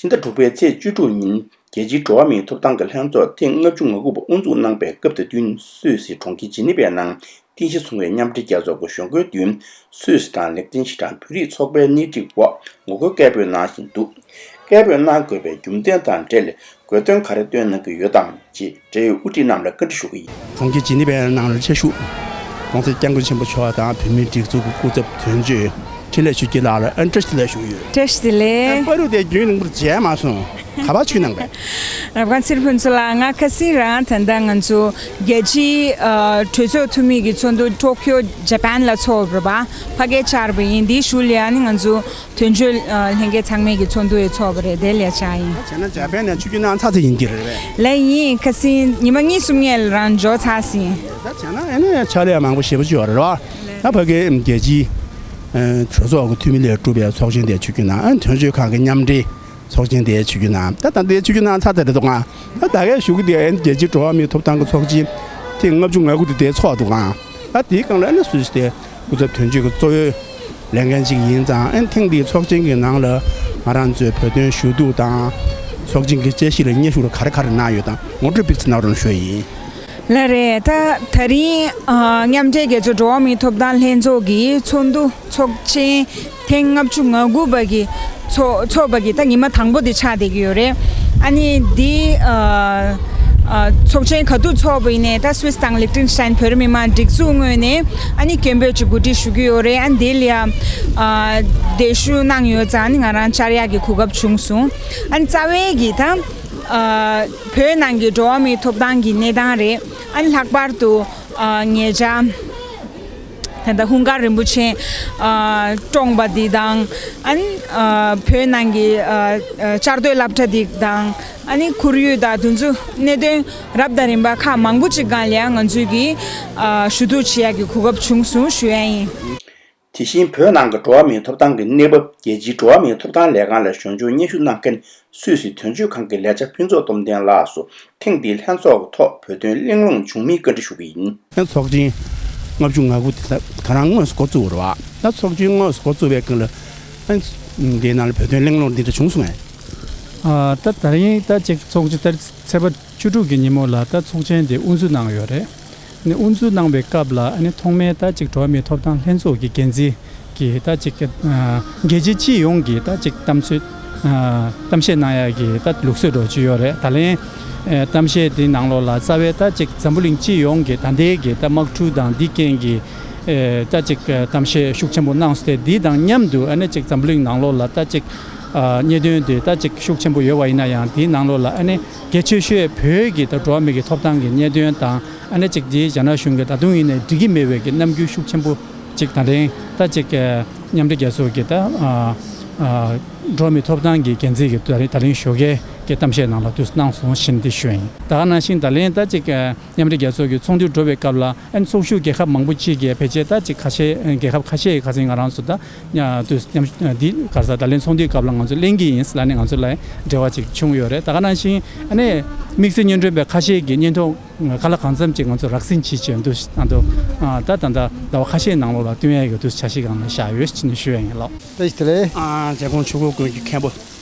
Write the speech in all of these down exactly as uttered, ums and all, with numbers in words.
ཕྱི་ཟླ་དྲུག་པའི་ཚེས་བཅུ་དྲུག་ཉིན། རྒྱལ་སྤྱིའི་འགྲོ་བ་མིའི་ཐོབ་ཐང་གི་ལྷན་ཚོགས་ཐེངས་ལྔ་བཅུ་ང་དགུ་པ་དབུ་འཛུགས་གནང་པའི་སྐབས་དང་བསྟུན། སུད་སི་གྲོང་ཁྱེར་ཇི་ནི་ཝའི་ནང་རྟེན་གཞི་བཟུང་བའི་མཉམ་འབྲེལ་རྒྱལ་ཚོགས་ཀྱི་གཞུང་སྒོའི་མདུན། སུད་སི་དང་ལིག་ཏེན་ཤི་ཏན་བོད་རིགས་ཚོགས་པའི་སྣེ་ཁྲིད་འོག་ངོ་རྒོལ་སྐད་འབོད་གནང་བཞིན་འདུག་སྐད་འབོད་གནང་དགོས་པའི་རྒྱུ་མཚན་དང་འབྲེལ། དགོས་དོན་ག་རེ་བཏོན་གནང་གི་ཡོད་དམ་ཅེས་འབྲེལ་ཡོད་དབུ་ཁྲིད་རྣམས་ལ་བཀའ་འདྲི་ཞུ་གི་ཡིན། གྲོང་ཁྱེར་ཇི་ནི་ཝའི་ནང་ལ་ཆེད་བཞུགས་༸གོང་ས་༸སྐྱབས་མགོན་ཆེན་པོ་མཆོག་དང་བོད་མིའི་སྒྲིག་འཛུགས་ཀྱི་སྐུ་ཚབ་དོན་གཅོད་འཕྲིན་ལས་ཆོས་སྐྱིད་ལགས་ལ་ཨ་བཀྲ་ཤིས་བདེ་ལེགས་ཞུ་གི་ཡོད། བཀྲ་ཤིས་བདེ་ལེགས། པ་རུ་དེ་རྒྱུན་རིང་པོར་མཇལ་མ་སོང་། ག་པར་ཆུ་ནང་པས། རབ་དགའ་ཚེ་རིང་ཕུན་ཚོགས་ལགས། ང་ཁ་སང་རང་ད་ལྟ་ང་ཚོ་རྒྱལ་སྤྱིའི་ཨ་གྲོས་ཚོགས་འཐུས་མི་གི་ཚོགས་འདུ་ཊོ་ཀིའོ་ཇ་པན་ལ་ཚོགས་རེད་པ། ཕ་གིར་བཅར་བ་ཡིན། དེའི་གཞུག་ལ་ཨ་ནི་ང་ཚོ་དོན་གཅོད་ཨ་ལྷན་རྒྱས་ཚང་མས་ཀྱི་ཚོགས་འདུ་ཡི་ཚོགས་པ་རེད། དེ་ལ་བཅར་ཡིན། བྱས་ན་ཇ་པན་ནས་ཆུ་རྒྱུན་ནང་ཚར་ཚར་ཡིན་གྱི་རེད་པས། ལགས་ཡིན། ཁ་སང་ཉི་མ་གཉིས་གསུམ་ངས་རང་འབྱོར་ཚར་ཟིན། ད་བྱས་ན་ཨ་ནི་ཕྱག་ལས་མང་པོ་ཞེ་པོ་ཅིག་ཡོད་རེད་པ། ད་ཕ་གིའི་རྒྱལ་སྤྱིའི་ཨ་གྲོས་ཚོགས་ཀྱི་འཐུས་མི་ལས་གྲུབ་པའི་ཚོགས་ཆེན་དེ་ཆུ་རྒྱུན་ནང་ཨ་དོན་གཅོད་ཁང་གི་མཉམ་འབྲེལ་ཚོགས་ཆེན་དེ་ཆུ་རྒྱུན་ནང་ད་ད་ལྟའི་ཆུ་རྒྱུན་ནང་ཚར་ཚར་རེད་འདུག་ག་ད་ད་གའི་ཞུ་གི་དེ་ཨ་ནི་རྒྱལ་སྤྱིའི་འགྲོ་བ་མིའི་ཐོབ་ཐང་གི་ཚོགས་ཆེན་ཐེངས་ལྔ་བཅུ་ང་དགུ་དེ་དེ་ཚོགས་འདུག་ག་ད་དེའི་སྒང་ལ་ཨ་ནི་སུད་སི་དེ་སྐུ་ཚབ་དོན་གཅོད་ཀྱི་གཙོ་བོའི་ལས་འགན་ཅིག་ཡིན་ཙང་། ཨ་ནི་ཐེངས་འདིའི་ཚོགས་ཆེན་གྱི་ནང་ལ་ང་རང་ཚོའི་བོད་དོན་ཞུ་གཏུག་དང་། ཚོགས་ཆེན་གྱི་དཔྱད་གཞི་ལ་སྙན་ཞུ་ལ་ག་རེ་ག་རེ་གནང་ཡོད་དང་ངོ་སྤྲོད་ཏོག་ཙམ་གནང་རོགས་ཞུ་ཡ་ཡིན། ལགས་རེད། ད་ད་རིང་ཨ་མཉམ་འབྲེལ་རྒྱལ་ཚོགས་འགྲོ་བ་མིའི་ཐོབ་ཐང་ལྷན་ཚོགས་ཀྱི་ཚོགས་འདུ་ཚོགས་ཆེན་ཐེངས་ལྔ་བཅུ་ང་དགུ་པ་གི་ཚོགས་ཚོགས་པ་གི་ད་ཉི་མ་དང་པོ་དེ་ཆགས་བསྡད་ཀྱི་ཡོད་རེད། ཨ་ནི་འདི་ཨ་ཨ་ཚོགས་ཆེན་ག་དུས་ཚོགས་པ་ཡིན་ནའི་ད་སུད་སི་དང་ལིག་ཏེན་ཤི་ཏན་བོད་རིགས་མི་མང་སྒྲིག་འཛུགས་ངོས་ནས་ཨ་ནི་སྐད་འབོད་ཅིག་གོ་སྒྲིག་ཞུ་གི་ཡོད་རེད། ཨ་ནི་འདི་ལ་ཡ་ཨ་གདན་ཞུ་གནང་ཡོད་ཙང་ཨ་ནི་ང་རང་བཅར་ཡག་གི་གོ་སྐབས་བྱུང་སོང་། ཨ་ནི་རྩ་བའི་གི་ད་ཨ་བོད་ནང་གི་འགྲོ་བ་མིའི་ཐོབ་ཐང་གི་གནས་སྟངས་རེད། ཨ་ནི་ལྷག་པར་དུ་ཨ་ཉེ་ཆར་ད་ལྟ་ཧུང་ཀར་རིན་པོ་ཆེ་ཨ་བཀྲོངས་པ་འདི་དང་། ཨ་ནི་ཨ་བོད་ནང་གི་ཨ་ཨ་བཅའ་སྡོད་སློབ་གྲྭ་འདི་དང་། ཨ་ནི་ཁོར་ཡུག་དང་དེ་ཚོ་གནད་དོན་རབ་དང་རིམ་པ་ཁག་མང་པོ་ཅིག་སྒང་ལ་ཡང་ང་ཚོས་ཀྱི་ཨ་ཞུ་གཏུག་བྱེད་ཡག་གི་གོ་སྐབས་བྱུང་སོང་ཞུ་ཡ་ཡིན། དེ་བཞིན་བོད་ནང་གི་འགྲོ་བ་མིའི་ཐོབ་ཐང་གི་གནས་བབ། རྒྱལ་སྤྱིའི་འགྲོ་བ་མིའི་ཐོབ་ཐང་ལས་ཁང་ལ་གཞུང་ཕྱོགས་སྙན་ཞུ་གནང་མཁན་སུད་སི་དོན་གཅོད་ཁང་གི་ལས་བྱ་ཕུན་ཚོགས་སྟོབས་ལྡན་ལགས་སུ་ཐེངས་འདིའི་ལྷན་ཚོགས་ཀྱི་ཐོག་བོད་དོན་གླེང་སློང་བྱུང་མིན་བཀའ་འདྲི་ཞུ་གི་ཡིན། ཚོགས་ཆེན་ལྔ་བཅུ་ང་དགུ་དེ་ད་ད་རང་དངོས་སུ་འགོ་བཙུགས་རེད་པ། ད་ཚོགས་ཆེན་དངོས་སུ་འགོ་བཙུགས་པའི་སྐབས་ལ་ཨ་འདིའི་ནང་ལ་བོད་དོན་གླེང་སློང་འདི་འདྲ་བྱུང་སོང་ངས། ཨ་ད་ད་རིང་ད་ཅིག་ཚོགས་ཆེན་ད་ཚེས་པ་བཅུ་དྲུག་གི་ཉིན་མོ་ལ་ད་ཚོགས་ཆེན་དེ་དབུ་འཛུགས་གནང་ཡོད་རེད། ཨ་ནི་དབུ་འཛུགས་གནང་བའི་སྐབས་ལ་ཨ་ནི་ཐོག་མའི་ད་ཅིག་འགྲོ་བ་མིའི་ཐོབ་ཐང་ལྷན་ཚོགས་ཀྱི་འགན་འཛིན་གྱིས་ད་ཅིག་ཨ་རྒྱལ་སྤྱི་སྤྱི་ཡོངས་ཀྱི་ད་ཅིག་གཏམ་ཚོད་ཨ་གཏམ་བཤད་གནང་ཡག་གི་ད་ལུགས་སྲོལ་འདྲ་ཅིག་ཡོད་རེད། ད་ལན་ཨ་གཏམ་བཤད་དེའི་ནང་ལོགས་ལ་རྩ་བའི་ད་ཅིག་འཛམ་བུ་གླིང་སྤྱི་ཡོངས་ཀྱི་ད་ལྟའི་གི་ད་དམག་འཁྲུག་དང་འདི་རྐྱེན་གྱིས་ཨ་ད་ཅིག་ཨ་གཏམ་བཤད་ཤུགས་ཆེན་པོ་གནང་སོང་སྟེ། འདི་དང་མཉམ་དུ་ཨ་ནི་ཅིག་འཛམ་བུ་གླིང་ནང་ལོགས་ལ་ད་ཅིག་ཨ་གནད་དོན་དེ་ད་ཅིག་ཤུགས་ཆེན་པོ་ཡོད་པ་ཡིན་ན་ཡང་། དེའི་ནང་ལོགས་ལ་ཨ་ནི་གལ་ཆེ་ཤོས་བོད་ཀྱི་ད་འགྲོ་བ་མི་གི་ཐོབ་ཐང་གི་གནད་དོན་དང་། ཨ་ནི་ཅིག་དེའི་རྒྱ་ནག་གཞུང་གིས་ད་དུང་ཡིན་ནའི་འགྲིག་གི་མེད་པའི་གི་རྣམ་འགྱུར་ཤུགས་ཆེན་པོ་ཅིག་ད་ལན་ད་ཅིག་ཨ་མཉམ་འབྲེལ་རྒྱལ་ཚོགས་ཀྱི་ད་ཨ་ཨ་འགྲོ་བ་མིའི་ཐོབ་ཐང་གི་འགན་འཛིན་གྱིས་ད་ལན་ད་ལན་ཞོགས་ཀའི་གི་གཏམ་བཤད་ནང་ལ་དུ་གནང་སོང་ཞེས་འདི་ཞུ་ཡིན། ད་ག་ནང་བཞིན་ད་ལན་ད་ཅིག་ཨ་མཉམ་འབྲེལ་རྒྱལ་ཚོགས་ཀྱི་ཚོགས་འདུ་འགྲོ་བའི་སྐབས་ལ་ཨ་ནི་ཚོགས་ཞུགས་རྒྱལ་ཁབ་མང་པོ་ཅིག་གིས་ཕལ་ཆེར་ད་ཅིག་ཁ་ཤས་རྒྱལ་ཁབ་ཁ་ཤས་ཀྱིས་ཁ་སང་ང་རང་ཚོ་ད་དུས་མཉམ་འདི་ག་རེ་ཟེར་ད་ལན་ཚོགས་འདུའི་སྐབས་ལ་ང་ཚོ་གླེང་གི་ཡིན་ལབ་ནས་ང་ཚོ་ལ་འབྲེལ་བ་ཅིག་བྱུང་ཡོད་རེད། ད་ག་ནང་བཞིན་ཨ་ནི་དམིགས་བསལ་སྙན་སྒྲོན་པ་ཁ་ཤས་ཀྱིས་སྙན་ཐོ་ག་ལ་གང་འཚམ་ཅིག་ང་ཚོ་རགས་ཟིན་བྱེད་ཀྱི་འདུག་ཨ་འདུག་ཨ་ད་ད་ད་ཟླ་བ་ཁ་ཤས་ནང་ལོགས་ལ་བཏོན་ཡས་ཀྱི་འདུག་འཆར་གཞི་སྒང་ལ་བཞག་ཡོད་ཅེས་ནས་ཞུ་ཡ་ཡིན་ལགས། བཀྲ་ཤིས་བདེ་ལེགས། ཨ་རྒྱལ་ཁོངས་ཆུ་འགོ་དགོན་གྱི་མཁན་པོ་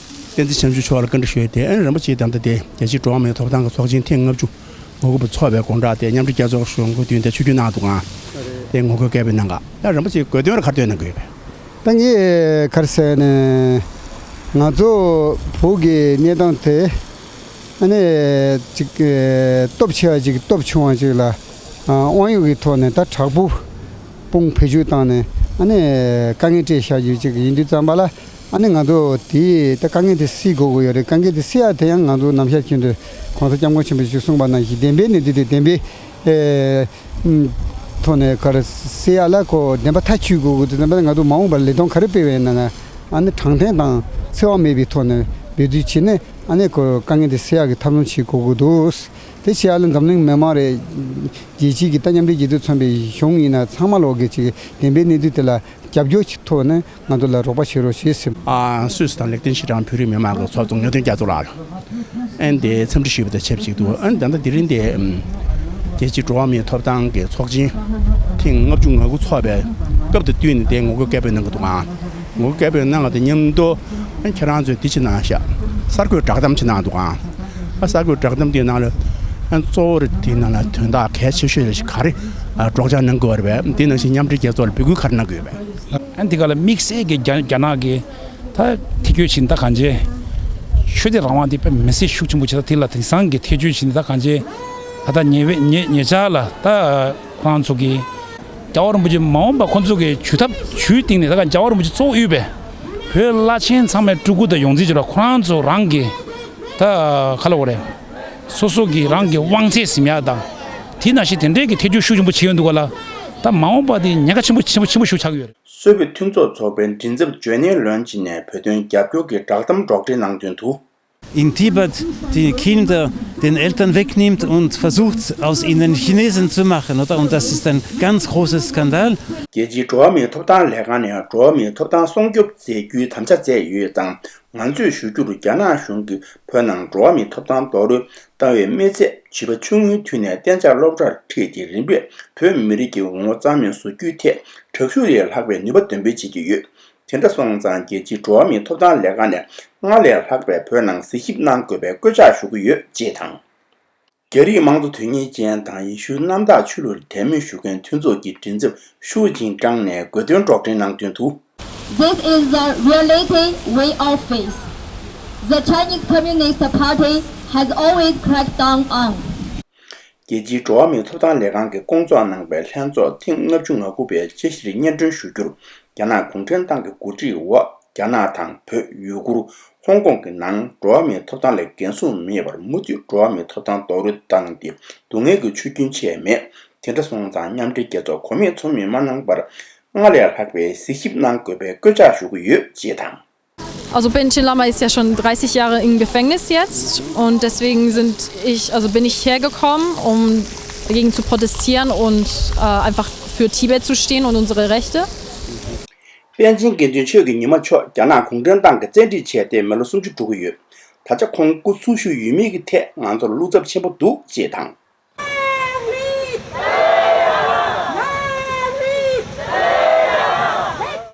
བསྟན་འཛིན་བྱམས་ཆོས་མཆོག་ལ་བཀའ་འདྲི་ཞུ་ཡས་དེ། ཨ་ནི་རིན་པོ་ཆེས་ད་ལྟ་དེ་རྒྱལ་སྤྱིའི་འགྲོ་བ་མིའི་ཐོབ་ཐང་གི་ཚོགས་ཆེན་ཐེངས་ལྔ་བཅུ་ང་དགུ་པ་ཚོགས་པའི་དགོང་དག་དེ་མཉམ་འབྲེལ་རྒྱལ་ཚོགས་གཞུང་གི་མདུན་དེ་ཆིབས་བསྒྱུར་གནང་འདུག་ག་དེ་ངོ་རྒོལ་སྐད་འབོད་གནང་ག་ཡ་རིན་པོ་ཆེས་དགོས་དོན་ར་ག་རེ་བཏོན་གནང་གི་ཡོད་པས། ད་ངས་ག་རེ་ཟེར་ནས། ང་ཚོ་བོད་ཀྱི་གནས་སྟངས་དེ་ཨ་ནི་ཅིག་ཨེ་སྟོབས་ཆེ་བ་ཅིག་སྟོབས་ཆུང་བ་ཅིག་ལ་ཨ་དབང་ཡོད་ཀྱི་ཐོག་ནས་ད་དྲག་པོ་དཔུང་བེད་སྤྱོད་བཏང་ནས་ཨ་ནི་དཀའ་ངལ་སྤྲད་བཞག་རྒྱུ་ཅིག་ཡིན་དུས་ཙམ་པ་ལ། ཨ་ནི་ང་ཚོ་དེ་ད་དཀའ་ངལ་དེ་སེལ་དགོས་ཀྱི་ཡོད་རེད། དཀའ་ངལ་དེ་སེལ་ཡ་དེ་ཡང་ང་ཚོ་ནམ་ཞག་རྒྱུན་དུ་༸གོང་ས་༸སྐྱབས་མགོན་ཆེན་པོ་མཆོག་གིས་གསུངས་པ་ནང་བཞིན་བདེན་པའི་གནས་ཚུལ་དེ་བདེན་པའི་ཨེ་ཐོག་ནས་ག་རེ་སེལ་ཡ་ལ་ཁོ་བདེན་པ་མཐའ་དཀྱུས་དགོས་ཀྱི་འདུག་བདེན་པ་ང་ཚོ་མ་འོངས་པར་ལས་དོན་ག་རེ་སྤེལ་བའི་ནང་ན་ཨ་ནི་དྲང་བདེན་དང་འཚེ་བ་མེད་པའི་ཐོག་ནས་འབད་བརྩོན་བྱས་ནས་ཨ་ནི་ཁོ་དཀའ་ངལ་དེ་སེལ་ཡག་གི་ཐབས་ལམ་བྱེད་དགོས་ཀྱི་འདུག་དེ་བྱེད་ཡ་ལ་འཛམ་གླིང་མི་མང་རེད། རྒྱལ་སྤྱིའི་གི་ད་མཉམ་འབྲེལ་རྒྱལ་ཚོགས་མཚོན་པའི་གཞུང་ཡིན་ན་ཚང་མ་ལོག་གི་ཅིག་བདེན་པའི་གནས་ཚུལ་དེ་ལ་རྒྱབ་སྐྱོར་གྱི་ཐོག་ནས་ང་ཚོ་ལ་རོགས་པ་བྱེད་རོགས་ཞེས་ཟེར། ཨ་སུད་སི་དང་ལིག་ཏེན་ཤི་ཏན་བོད་རིགས་མི་མང་གི་ཚོགས་གཙོ་ངེས་དོན་རྒྱ་མཚོ་ལགས་ཨ་ནི་དེ་འཚམས་འདྲི་ཞུས་པ་དང་ཆབས་ཅིག་ཏུ། ཨ་ནི་ད་ལྟ་དེ་རིང་དེ་ཨམ་རྒྱལ་སྤྱིའི་འགྲོ་བ་མིའི་ཐོབ་ཐང་གི་ཚོགས་ཆེན་ཐེངས་ལྔ་བཅུ་ང་དགུ་ཚོགས་པའི་སྐབས་དང་བསྟུན་ནས་དེ་ངོ་རྒོལ་སྐད་འབོད་གནང་གི་འདུག་ཨང་། ངོ་རྒོལ་སྐད་འབོད་གནང་བ་དང་མཉམ་དུ་ཨ་ནི་ཁྱེད་རང་ཚོས་འདི་ཅི་གནང་ཤག་གསར་འགོད་བསྒྲགས་གཏམ་ཅིག་གནང་འདུག་ཨང་། ཨ་གསར་འགོད་བསྒྲགས་གཏམ་དེའི་ནང་ལ་ཨ་གཙོ་བོར་དེའི་ནང་ལ་དོན་དག་གལ་ཆེ་ཤོས་ལ་ཞིག་ག་རེ་ཨ་སྒྲོག་སྦྱང་གནང་དགོས་པ་རེད་པས། དེ་ནང་བཞིན་མཉམ་འབྲེལ་རྒྱལ་ཚོགས་ལ་འབོད་སྐུལ་ག་རེ་གནང་དགོས་པས། ཨ་འདི་ག་ལ་དམིགས་བསལ་གྱི་རྒྱ་རྒྱ་ནག་གི་ད་ཐེ་བྱུས་བྱིན་ད་གང་བྱས། ཆོས་དད་རང་དབང་དེ་དཔེ་མི་སྲིད་ཤུགས་ཆེན་པོ་བྱེད་ད་དེ་ལ་དེང་སང་གི་ཐེ་བྱུས་བྱིན་ད་གང་བྱས། ད་ལྟ་ཉེ་བའི་ཉེ་ཉེ་ཆར་ལ་ད་ཁོ་རང་ཚོ་གི་རྒྱལ་བ་རིན་པོ་ཆེ་མ་འོངས་པ་ཁོ་ཚོ་གི་ཇུས་ཐབས་ཇུས་སྟེང་ནས་ད་ག་རྒྱལ་བ་རིན་པོ་ཆེ་གཙོ་བོ་དབུས་པའི་བོད་བླ་ཆེན་ཚང་མའི་སྤྲུལ་སྐུ་དང་ཡོངས་འཛིན་བྱེད་པ་ཁོ་རང་ཚོ་རང་གི་ད་ག་ལ་འོ་རེད། སོ་སོ་གི་རང་གི་དབང་ཚད་ཟིན་ཡག་དང་། དེ་ནང་བཞིན་དེ་འདྲའི་གི་ཐེ་བྱུས་ཤུགས་ཆེན་པོ་བྱེད་ཡོང་འདུག་ག་ལ། ད་མ་འོངས་པ་དེ་ཉེན་ཁ་ཆེན་པོ་ཆེན་པོ་ཆེན་པོ་ཞིག་ཆགས་ཀྱི་ཡོད་རེད། སུད་བོད་མཐུན་ཚོགས་ཚོགས་པའི་མགྲིན་ཚབ་ཇོ་ནེ་ལོན་ཅི་ནས་བོད་དོན་རྒྱབ་སྐྱོར་གྱི་བསྒྲགས་གཏམ་སྒྲོག་འགྲེལ་གནང་དོན་དུ། In Tibet, die Kinder den Eltern wegnimmt und versucht, aus ihnen Chinesen zu machen, oder? Und das ist ein ganz großer Skandal. རྒྱལ་སྤྱིའི་འགྲོ་བ་མིའི་ཐོབ་ཐང་ལས་ཁང་ནས་འགྲོ་བ་མིའི་ཐོབ་ཐང་སྲུང་སྐྱོབ་མཛད་རྒྱུའི་དམ་བཅའ་མཛད་ཡོད་ཙང་། ང་ཚོས་ཞུ་རྒྱུར་རྒྱ་ནག་གཞུང་གིས་བོད་ནང་འགྲོ་བ་མིའི་ཐོབ་ཐང་རྡོག་རོལ་བཏང་བའི་དམིགས་ཚད་བྱིས་པ་ཆུང་ངུའི་དུས་ནས་གཏན་འཇགས་སློབ་གྲྭར་ཁྲིད་དེ་རིམ་པས་བོད་མི་རིགས་ཀྱི་ངོ་བོ་རྩ་མེད་བཟོ་རྒྱུའི་ཐད་དྲག་ཤུགས་ལས་ལྷག་པའི་ནུས་པ་འདོན་སྤེལ་བྱེད་ཀྱི་ཡོད། དེ་འདྲ་སོང་ཙང་རྒྱལ་སྤྱིའི་འགྲོ་བ་མིའི་ཐོབ་ཐང་ལས་ཁང་ནས་སྔར་ལས་ལྷག་པའི་བོད་ནང་གཟིགས་ཞིབ་གནང་དགོས་པའི་སྐུལ་ལྕག་ཞུ་གི་ཡོད་ཅེས་དང་། རྒྱ་རིགས་དམངས་གཙོ་དོན་གཉེར་ཅན་དང་ཡེ་ཤུའི་གནམ་བདག་ཆོས་ལུགས་ལ་དད་མོས་ཞུ་མཁན་མཐུན་ཚོགས་ཀྱི་མགྲིན་ཚབ་ཤུའུ་ཅིན་ཀྲང་ནས་དགོས་འདུན་སྒྲོག་འགྲེལ་གནང་དོན་དུ། This is the reality we all face. The Chinese Communist Party has always cracked down on. རྒྱལ་སྤྱིའི་འགྲོ་བ་མིའི་ཐོབ་ཐང་ལས་ཁང་གིས་སྐོང་ཚོགས་གནང་པའི་ལྷན་ཚོགས་ཐེངས་ལྔ་བཅུ་ང་དགུ་པའི་དཔྱད་གཞིར་སྙན་སྒྲོན་ཞུ་རྒྱུར། རྒྱ་ནག་གུང་ཁྲན་ཏང་གི་འགོ་ཁྲིད་འོག་རྒྱ་ནག་དང་བོད། ཡུ་གུར། ཧོང་ཀོང་གི་ནང་འགྲོ་བ་མིའི་ཐོབ་ཐང་ལ་འགན་སྲུང་མེད་པར་མུ་མཐུད་འགྲོ་བ་མིའི་ཐོབ་ཐང་རྡོག་རོལ་བཏང་སྟེ་སྡུག་བསྔལ་གྱི་ཆུ་རྒྱུན་ཆད་མེད། དེ་འདྲ་སོང་ཙང་མཉམ་འབྲེལ་རྒྱལ་ཚོགས་གོ་མེད་ཚོར་མེད་མ་གནང་བར་སྔར་ལས་ལྷག་པའི་གཟིགས་ཞིབ་གནང་དགོས་པའི་སྐུལ་ལྕག་ཞུ་གི་ཡོད་ཅེས་དང་། Also Panchen Lama ist ja schon dreißig Jahre im Gefängnis jetzt und deswegen sind ich, also bin ich hergekommen, um dagegen zu protestieren und äh, einfach für Tibet zu stehen und unsere Rechte. པཎ་ཆེན་དགེ་འདུན་ཆོས་ཀྱི་ཉི་མ་མཆོག་རྒྱ་ནག་གུང་ཁྲན་ཏང་གིས་བཙན་ཁྲིད་བྱས་ཏེ་མི་ལོ་སུམ་ཅུ་འགྲོ་གི་ཡོད། ད་ཆ་ཁོང་སྐུ་འཚོ་བཞུགས་ཡོད་མེད་ཀྱི་ཐད་ང་ཚོར་བློ་འཚབ་ཆེན་པོ་འདུག་ཅེས་དང་